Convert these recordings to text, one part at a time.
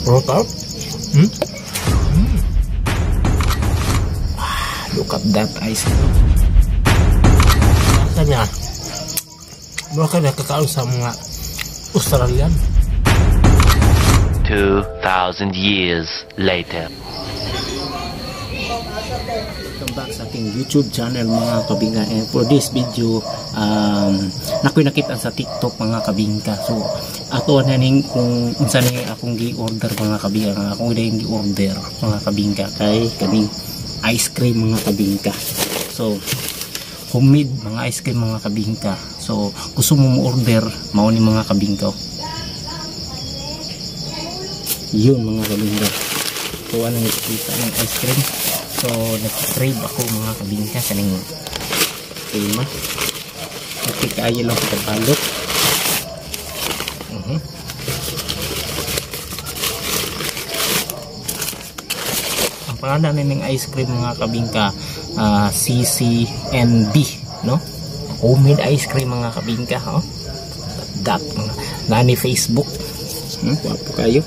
Workout? Hmm? Mm. Ah, look at that ice cream. Lasa niya. Baka nakakaon sa mga Australian. 2,000 years later. Welcome back sa aking YouTube channel, mga kabingka. And for this video, nakoy nakita sa TikTok, mga kabingka. So ato na ning kung unsa ni akong gi-order, mga kabingka. Nga akong gi-order, mga kabingka, kay kaning ice cream, mga kabingka. So homemade mga ice cream, mga kabingka. So gusto mo mo-order, mao ni, mga kabingka. Yun, mga kabingka. So ano ipakita ng ice cream. So nag-crave ako, mga kabingka, kaning tema. Okay kaayo lang sa balot. Ang pangalan ning ice cream, mga kabingka, CCNB, no? Homemade ice cream, mga kabingka, oh. That mga nani Facebook. Gwapo kayo.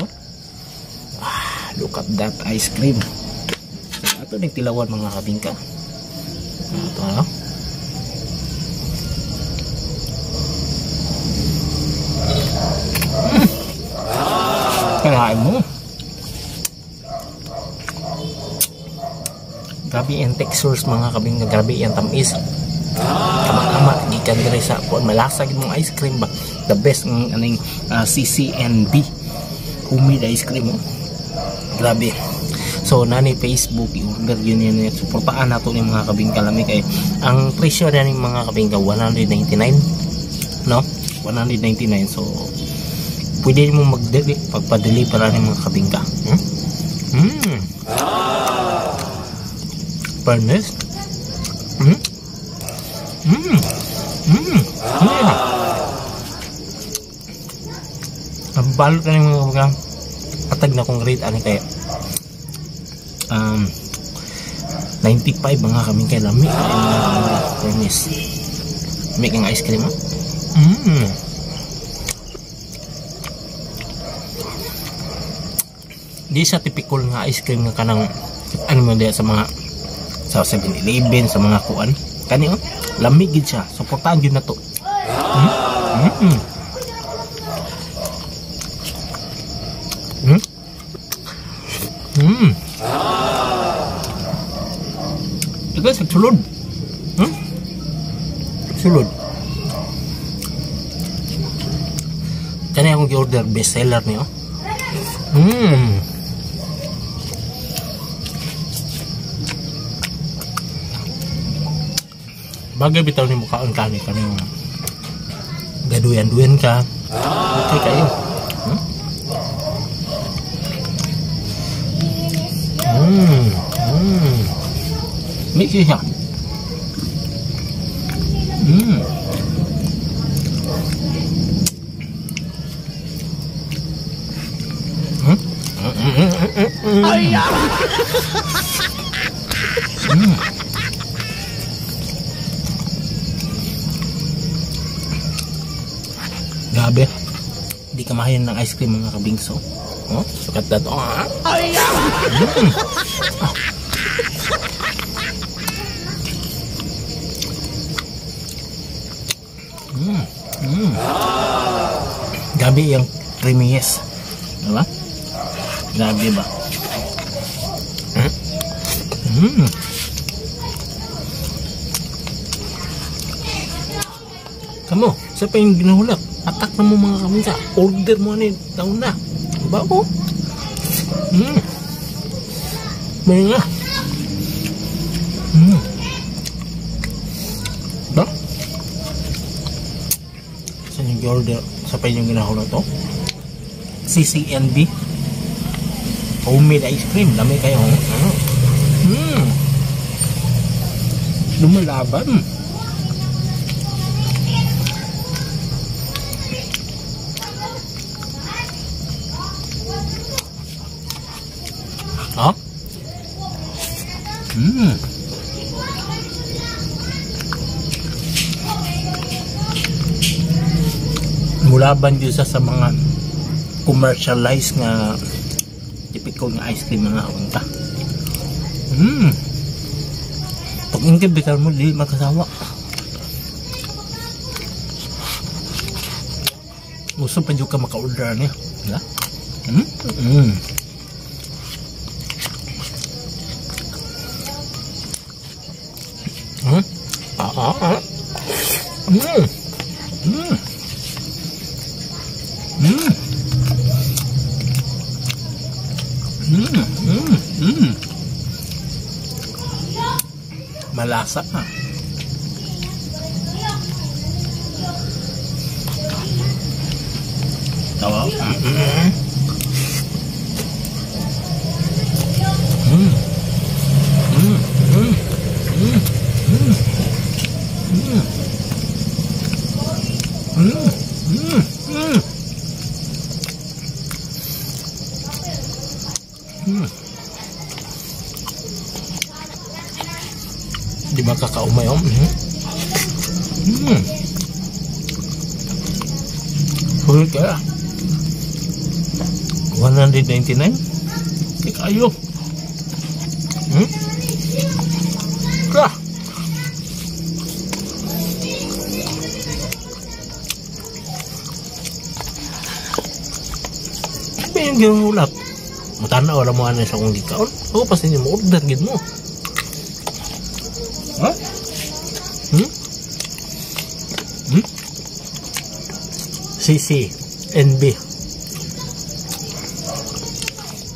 Oh. Ah, look at that ice cream. So, ato ning tilawan, mga kabingka. Ito, ano? Kailangan mo. Grabe ang textures, mga kabingka, grabe ang tamis. Tama-tama gikan diri sa kuan, malasa gid mong ice cream ba. The best ang aning CCNB homemade ice cream, oh. Grabe. So nani Facebook, i-order yun yun, suportaan nato ni, mga kabingka, lami kay. Ang presyo na ning, mga kabingka, 199, no? 199. So pwede mo mag-deli pagpa-deliver ani, mga kabingka. Fairness. Yeah. Ang balot na yung mga kabingka. Atag na kong rate ani kay 95, mga kabingka. Lami kay, mga kabingka. Fairness. Lami ang ice cream, ah. Di sa typical nga ice cream nga kanang ano mo diya sa mga sa 7-Eleven, sa mga kuan kani, oh, lami gid siya. Suportahan gyud na to. Ikaw sa sulod. Sulod. Kani akong gi-order, best seller ni, oh. Bagay bitaw ni mukaon kani kaning gaduyan-duyan ka. Okay kayo. Mix siya. Grabe. Di ka mahayan ng ice cream, mga kabingso. Oh, look at that. Oh. Ah. Grabe yung creaminess. Diba? Grabe ba? Kamo, sa pa yung ginahulak? Attack na mo, mga kabingka. Order mo ni taon na. Ba oh? May nga. Ba? Saan yung order? Sa pa yung ginahulak to? CCNB homemade ice cream. Lami kayo. Lumalaban. Ha? Mulaban gyud siya sa mga commercialized nga typical nga ice cream mga unta. Pag ingkib bitaw mo dili makasawa. Gusto pa jud ka maka-order niya. Diba? Malasa ka. Tawa. Di ba kakaumay oh? Huli kaya. 199? Di kayo. Kah. May yung ginulap. Mutanaw wala mo ano sa kong gikaon. Ako pa sa inyo mo order gid mo. Huh? CC NB.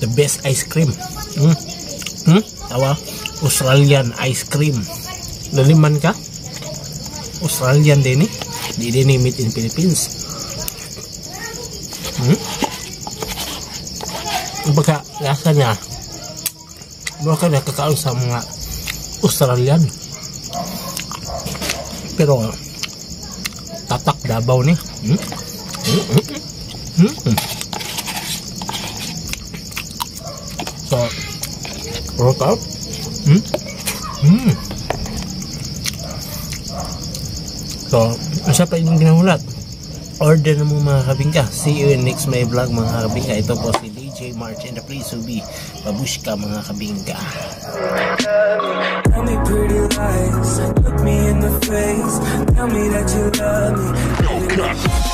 The best ice cream. Tawa. Australian ice cream. Laliman ka? Australian din eh. Di din eh, made in Philippines. Baka lasa niya baka nakakaon sa mga Australian. Pero tatak Davao ni. So work out. So, isa pa yung ginahulat. Order na mo mga kabingka. See you in next my vlog mga kabingka. Ito po si DJ March and the place to be. Babushka mga kabingka. Tell me pretty lies, look me in the face, tell me that you love me.